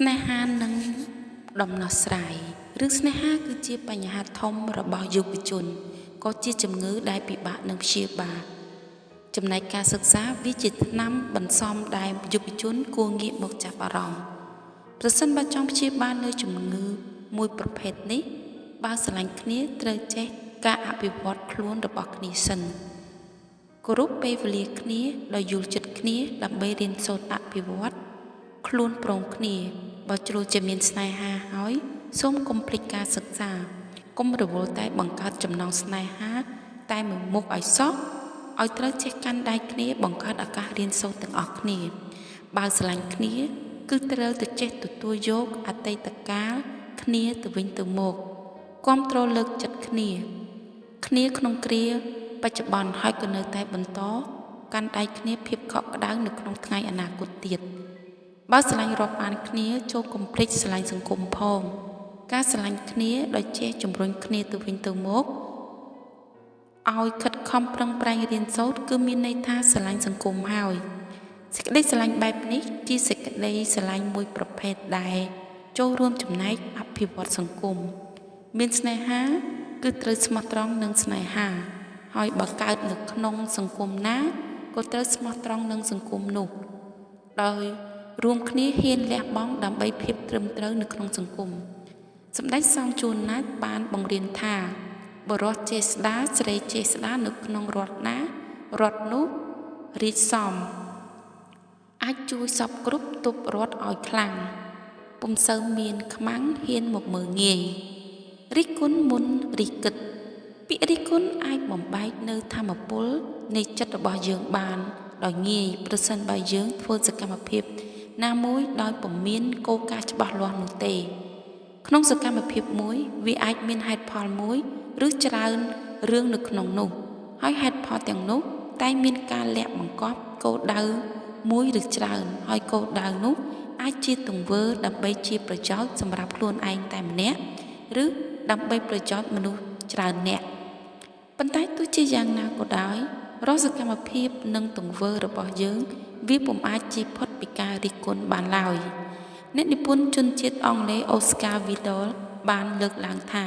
ស្នេហានិងដំណោះស្រាយរឿងស្នេហាគឺជាបញ្ហាធំរបស់យុវជនក៏ជាជំងឺដែលពិបាកនឹងព្យាបាលចំណែកការសិក្សាវាជាថ្នាំបន្សំដែលយុវជនគួរងាកមកចាប់អារម្មណ៍ប្រសិនបើចង់ព្យាបាលនៅជំងឺមួយប្រភេទនេះបើស្រឡាញ់គ្នាត្រូវចេះការអភិវឌ្ឍខ្លួនរបស់គ្នាសិនគោរពពេលវេលាគ្នាដោយយល់ចិត្តគ្នាដើម្បីរៀនសូត្រអភិវឌ្ឍខ្លួនព្រមគ្នាបើជ្រុលជាមានស្នេហាហើយសូមកុំភ្លេចការសិក្សាកុំរវល់តែបង្កើតចំណងស្នេហាតែមួយមុខឲ្យសោះឲ្យត្រូវចេះកាន់ដៃគ្នាបង្កើតឱកាសរៀនសូត្រទាំងអស់គ្នាបើស្រឡាញ់គ្នាគឺត្រូវទៅចេះទទួលយកអតីតកាលគ្នាទៅវិញទៅមកគាំទ្រលើកចិត្តគ្នាគ្នាក្នុងគ្រាបច្ចុប្បន្នហើយក៏នៅតែបន្តកាន់ដៃគ្នាភាពកក់ក្ដៅនៅក្នុងថ្ងៃអនាគតទៀតបើស្រឡាញ់រាប់អានគ្នាចូលកុំភ្លេចស្រឡាញ់សង្គមផងការស្រឡាញ់គ្នាដោយចេះជំរុញគ្នាទៅវិញទៅមកឲ្យខិតខំប្រឹងប្រែងរៀនសូត្រគឺមានន័យថាស្រឡាញ់សង្គមហើយសេចក្តីស្រឡាញ់បែបនេះជាសេចក្តីស្រឡាញ់មួយប្រភេទដែលចូលរួមចំណែកអភិវឌ្ឍសង្គមមានស្នេហាគឺត្រូវស្មោះត្រង់នឹងស្នេហាហើយបើកើតនៅក្នុងសង្គមណាក៏ត្រូវស្មោះត្រង់នឹងសង្គមនោះដោយរួមគ្នាហ៊ានលះបង់ដើម្បីភាពត្រឹមត្រូវនៅក្នុងសង្គមសម្ដេចសង្ឃជួនណាតបានបង្រៀនថាបុរសចេះស្ដារស្រីចេះស្ដារនៅក្នុងរដ្ឋណារដ្ឋនោះរាជសមអាចជួយសពគ្រប់ទប់រដ្ឋឲ្យខ្លាំងពុំសូវមានខ្មាំងហ៊ានមកមើលងាយរិះគន់មុនរិះគិតពាក្យរិះគន់អាចបំបែកនៅធម៌ពលនៃចិត្តរបស់យើងបានដោយងាយប្រសិនបើយើងធ្វើសកម្មភាពណាមួយដោយពុំមានគោលការណ៍ច្បាស់លាស់នោះទេក្នុងសកម្មភាពមួយវាអាចមានហេតុផលមួយឬច្រើនរឿងនៅក្នុងនោះហើយហេតុផលទាំងនោះតែមានការលាក់បង្កប់គោលដៅមួយឬច្រើនហើយគោលដៅនោះអាចជាទង្វើដើម្បីជាប្រយោជន៍សម្រាប់ខ្លួនឯងតែម្នាក់ឬដើម្បីប្រយោជន៍មនុស្សច្រើនអ្នកប៉ុន្តែទោះជាយ៉ាងណាក៏ដោយរាល់សកម្មភាពនិងទង្វើរបស់យើងវាពុំអាចជៀសផុតពីការរិះគន់បានឡើយអ្នកនិពន្ធជនជាតិអង់គ្លេសអូស្ការវីដលបានលើកឡើងថា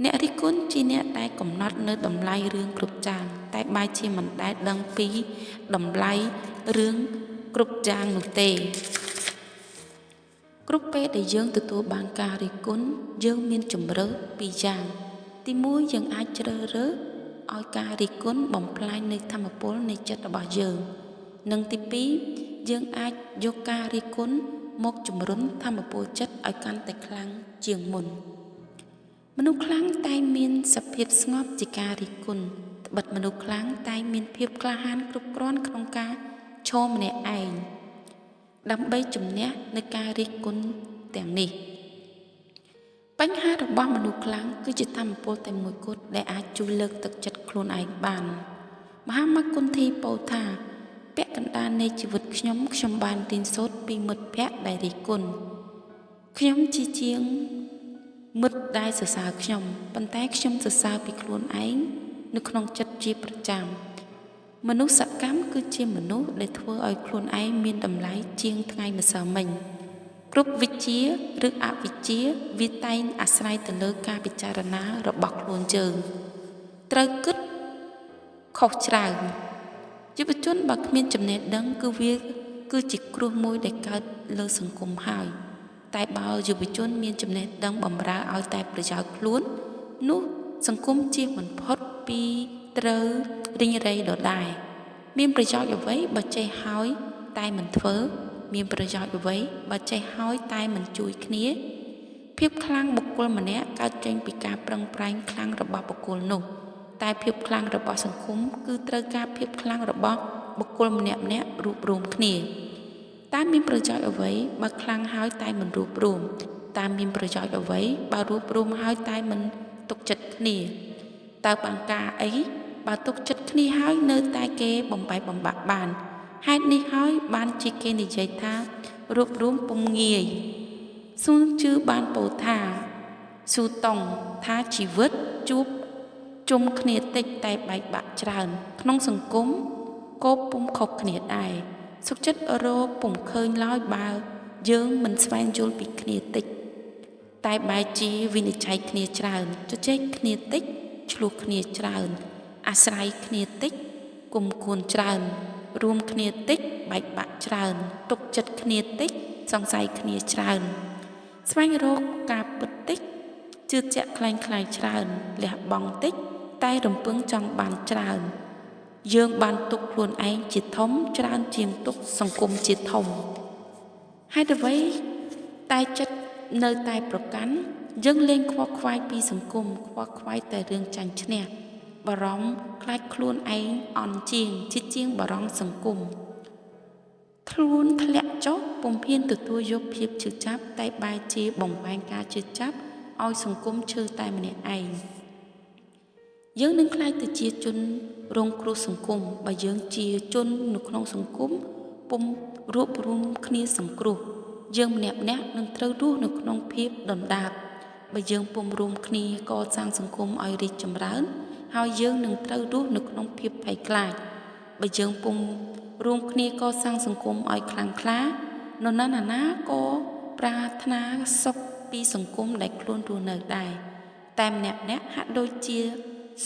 អ្នករិះគន់ជាអ្នកដែលកំណត់នៅតម្លៃរឿងគ្រប់យ៉ាងតែបែរជាមិនដែលដឹងពីតម្លៃរឿងគ្រប់យ៉ាងនោះទេគ្រប់ពេលដែលយើងទទួលបានការរិះគន់យើងមានជម្រើសពីរយ៉ាងទីមួយយើងអាចជ្រើសរើសឲ្យការរិះគន់បំផ្លាញនៅធម៌ពលនៃចិត្តរបស់យើងនិងទីពីរយើងអាចយកការរិះគន់មកជំរុញធម៌ពលចិត្តឲ្យកាន់តែខ្លាំងជាងមុនមនុស្សខ្លាំងតែមានសភាពស្ងប់ជាការរិះគន់ត្បិតមនុស្សខ្លាំងតែមានភាពក្លាហានគ្រប់គ្រាន់ក្នុងការឈរម្នាក់ឯងដើម្បីជំនះនៅការរិះគន់ទាំងនេះបញ្ហារបស់មនុស្សខ្លាំងគឺជាធម៌ពលតែមួយគត់ដែលអាចជួយលើកទឹកចិត្តខ្លួនឯងបានមហាមគន្ធីពោលថាពាក់កណ្ដាលនៃជីវិតខ្ញុំខ្ញុំបានរៀនសូត្រពីមិត្តភ័ក្តិដែលរិះគន់ខ្ញុំជាជាងមិត្តដែលសរសើរខ្ញុំប៉ុន្តែខ្ញុំសរសើរពីខ្លួនឯងនៅក្នុងចិត្តជាប្រចាំមនុស្សកម្មគឺជាមនុស្សដែលធ្វើឲ្យខ្លួនឯងមានតម្លៃជាងថ្ងៃម្សិលមិញគ្រប់វិជ្ជាឬអវិជ្ជាវាតែងអាស្រ័យទៅលើការពិចារណារបស់ខ្លួនយើងត្រូវគិតខុសច្រើនយុវជនបើគ្មានចំណេះដឹងគឺវាគឺជាគ្រោះមួយដែលកើតលើសង្គមហើយតែបើយុវជនមានចំណេះដឹងបម្រើឲ្យតែប្រយោជន៍ខ្លួននោះសង្គមជៀសមិនផុតពីត្រូវរីងរៃដដែលមានប្រយោជន៍អ្វីបើចេះហើយតែមិនធ្វើមានប្រយោជន៍អ្វីបើចេះហើយតែមិនជួយគ្នាភាពខ្លាំងបុគ្គលម្នាក់កើតចេញពីការប្រឹងប្រែងខ្លាំងរបស់បុគ្គលនោះតែភាពខ្លាំងរបស់សង្គមគឺត្រូវការភាពខ្លាំងរបស់បុគ្គលម្នាក់ៗរួបរួមគ្នាតើមានប្រយោជន៍អ្វីបើខ្លាំងហើយតែមិនរួបរួមតើមានប្រយោជន៍អ្វីបើរួបរួមហើយតែមិនទុកចិត្តគ្នាតើបានការអីបើទុកចិត្តគ្នាហើយនៅតែគេបំបែកបំបាក់បានហេតុនេះហើយបានជាគេនិយាយថារួបរួមពុំងាយស៊ូនជឺបានពោលថាស៊ូតុងថាជីវិតជួបជុំគ្នាតិចតែបែកបាក់ច្រើនក្នុងសង្គមក៏ពុំខុសគ្នាដែរសុខចិត្តរកពុំឃើញឡើយបើ យើងមិនស្វែងយល់ពីគ្នាតិចតែបែរជាវិនិច្ឆ័យគ្នាច្រើនជជែកគ្នាតិចឈ្លោះគ្នាច្រើនអាស្រ័យគ្នាតិចគុំគួនច្រើនរួមគ្នាតិចបែកបាក់ច្រើនទុកចិត្តគ្នាតិចសង្ស័យគ្នាច្រើនស្វែងរកការពិតតិចជឿជាក់ក្លែងក្លាយច្រើនលះបង់តិចតែរំពឹងចង់បានច្រើនយើងបានទុកខ្លួនឯងជាធំច្រើនជាងទុកសង្គមជាធំហេតុអ្វីតែចិត្តនៅតែប្រកាន់យើងលែងខ្វល់ខ្វាយពីសង្គមខ្វល់ខ្វាយតែរឿងចាញ់ឈ្នះបារម្ភខ្លាចខ្លួនឯងអន់ជាងជាជាងបារម្ភសង្គមខ្លួនធ្លាក់ចុះពុំហ៊ានទទួលយកភាពឈឺចាប់តែបែរជាបង្វែងការឈឺចាប់ឲ្យសង្គមឈឺតែម្នាក់ឯងយើងនឹងក្លាយទៅជាជនរងគ្រោះសង្គមបើយើងជាជននៅក្នុងសង្គមពុំរួបរួមគ្នាសង្គ្រោះយើងម្នាក់ៗនឹងត្រូវរស់នៅក្នុងភាពដុនដាបបើយើងពុំរួមគ្នាកសាងសង្គមឲ្យរីកចម្រើនហើយយើងនឹងត្រូវរស់នៅក្នុងភាពភ័យខ្លាចបើយើងពុំរួមគ្នាកសាងសង្គមឲ្យខ្លាំងក្លានរណាណាក៏ប្រាថ្នាសុខពីសង្គមដែលខ្លួនរស់នៅដែរតែម្នាក់ៗហាក់ដូចជា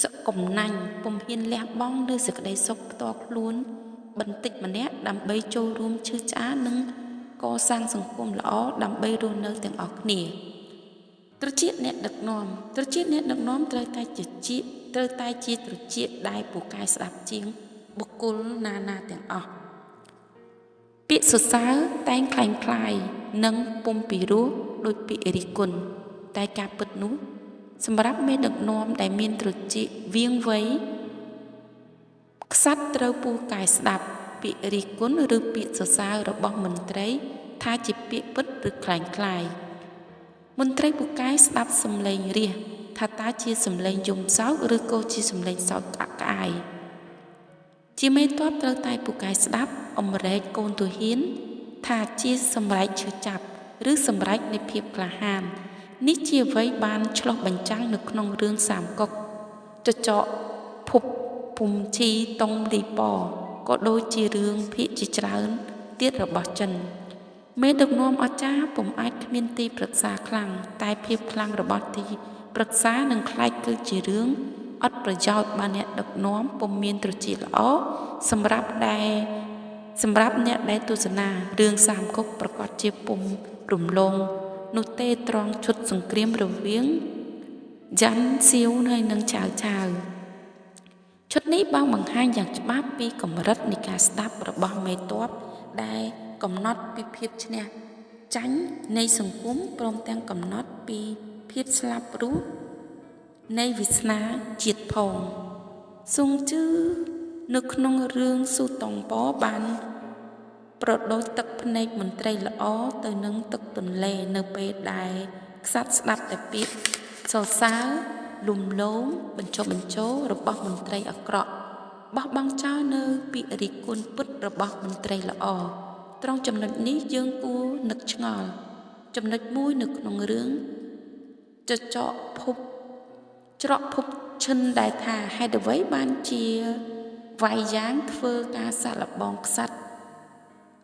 សកំណាញ់ពុំហ៊ានលះបង់នូវសេចក្តីសុខផ្ទាល់ខ្លួនបន្តិចម្នាក់ដើម្បីចូលរួមឈឺឆ្អាលនិងកសាងសង្គមល្អដើម្បីរស់នៅទាំងអស់គ្នាត្រចៀកអ្នកដឹកនាំត្រចៀកអ្នកដឹកនាំត្រូវតែជាត្រូវតែជាត្រចៀកដែលពូកែស្ដាប់ជាងបុគ្គលណាណាទាំងអស់ពាក្យសរសើរតែងក្លែងក្លាយនិងពុំពីរោះដោយពាក្យរិះគន់តែការពិតនោះសម្រាប់មេដឹកនាំដែលមានត្រចៀកវៀងវៃខ្សាត់ត្រូវពូកែស្ដាប់ពាក្យរិះគន់ឬពាក្យសរសើររបស់មន្ត្រីថាជាពាក្យពិតឬក្លែងក្លាយមន្ត្រីពូកែស្ដាប់សំឡេងរាសថាតើជាសំឡេងយំសោកឬក៏ជាសំឡេងសោកក្អាកក្អាយជាមេតបត្រូវតែពូកែស្ដាប់អំរែកកូនទាហានថាជាសម្រែកឈឺចាប់ឬសម្រែកនៃភាពក្លាហាននេះជាអ្វីបានឆ្លុះបញ្ចាំងនៅក្នុងរឿងសាមកុកចចកភពភុំជីតុងលីប៉ក៏ដូចជារឿងភាគជាច្រើនទៀតរបស់ចិនមេដឹកនាំអស្ចារ្យពុំអាចគ្មានទីប្រឹក្សាខ្លាំងតែភាពខ្លាំងរបស់ទីប្រឹក្សានឹងក្លាយគឺជារឿងអត់ប្រយោជន៍បើអ្នកដឹកនាំពុំមានត្រចៀកល្អសម្រាប់អ្នកដែលទស្សនារឿងសាមកុកប្រកាសជាពុំរំលងនោះទេត្រង់ឈុតសង្គ្រាមរវាងយ៉ាន់សៀវហើយនិងឆាវឆាវឈុតនេះបានបង្ហាញយ៉ាងច្បាស់ពីកម្រិតនៃការស្ដាប់របស់មេតបដែលកំណត់ពីភាពឈ្នះចាញ់នៃសង្គមព្រមទាំងកំណត់ពីភាពស្លាប់រស់នៃវាសនាជាតិផងសុងជឺនៅក្នុងរឿងស៊ូតុងប៉បានប្រដូចទឹកភ្នែកមន្ត្រីល្អទៅនឹងទឹកទន្លេនៅពេលដែលខ្សាត់ស្ដាប់តែពាក្យសរសើរលំលោមបញ្ចុះបញ្ចូលរបស់មន្ត្រីអាក្រក់បោះបង់ចោលនៅពាក្យរិះគន់ពិតរបស់មន្ត្រីល្អត្រង់ចំណុចនេះយើងគួរនឹកឆ្ងល់ចំណុចមួយនៅក្នុងរឿងចចកភពច្រកភពឈិនដែលថាហេតុអ្វីបានជាវាយយ៉ាងធ្វើការសាកល្បងខ្សាត់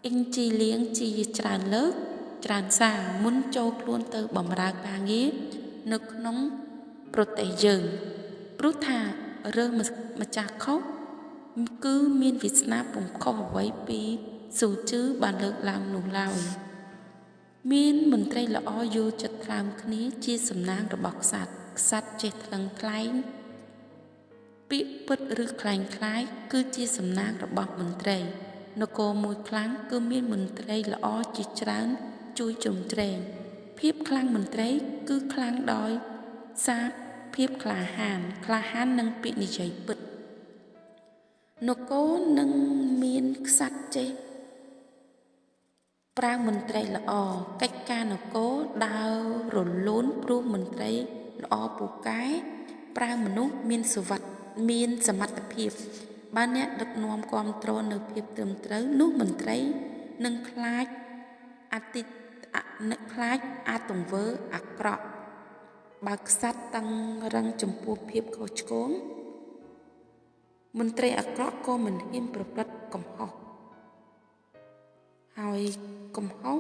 អ៊ីងជីលៀងជាច្រើនលើកច្រើនសារមុនចូលខ្លួនទៅបម្រើការងារនៅក្នុងប្រទេសយើងព្រោះថារឿងម្ចាស់ខុសគឺមានវាសនាពុំខុសអ្វីពីស៊ូជឺបានលើកឡើងនោះឡើយមានមន្ត្រីល្អយល់ចិត្តថ្លើមគ្នាជាសំណាងរបស់ខ្សាត់ខ្សាត់ចេះថ្លឹងថ្លែងពាក្យពិតឬក្លែងក្លាយគឺជាសំណាងរបស់មន្ត្រីនគរមួយខ្លាំងគឺមានមន្ត្រីល្អជាច្រើនជួយជ្រោមជ្រែងភាពខ្លាំងមន្ត្រីគឺខ្លាំងដោយសារភាពក្លាហានក្លាហាននិងពាក្យនិយាយពិតនគរនឹងមានខ្សាត់ចេះប្រើមន្ត្រីល្អកិច្ចការនគរដើររលូនព្រោះមន្ត្រីល្អពូកែប្រើមនុស្សមានសុវត្ថិមានសមត្ថភាពបើអ្នកដឹកនាំគាំទ្រនៅភាពត្រឹមត្រូវនោះមន្ត្រីនឹងខ្លាចអតិខ្លាចអាទង្វើអាក្រក់បើខ្សាត់តឹងរឹងចំពោះភាពខុសឆ្គងមន្ត្រីអាក្រក់ក៏មិនហ៊ានប្រព្រឹត្តកំហុសហើយកំហុស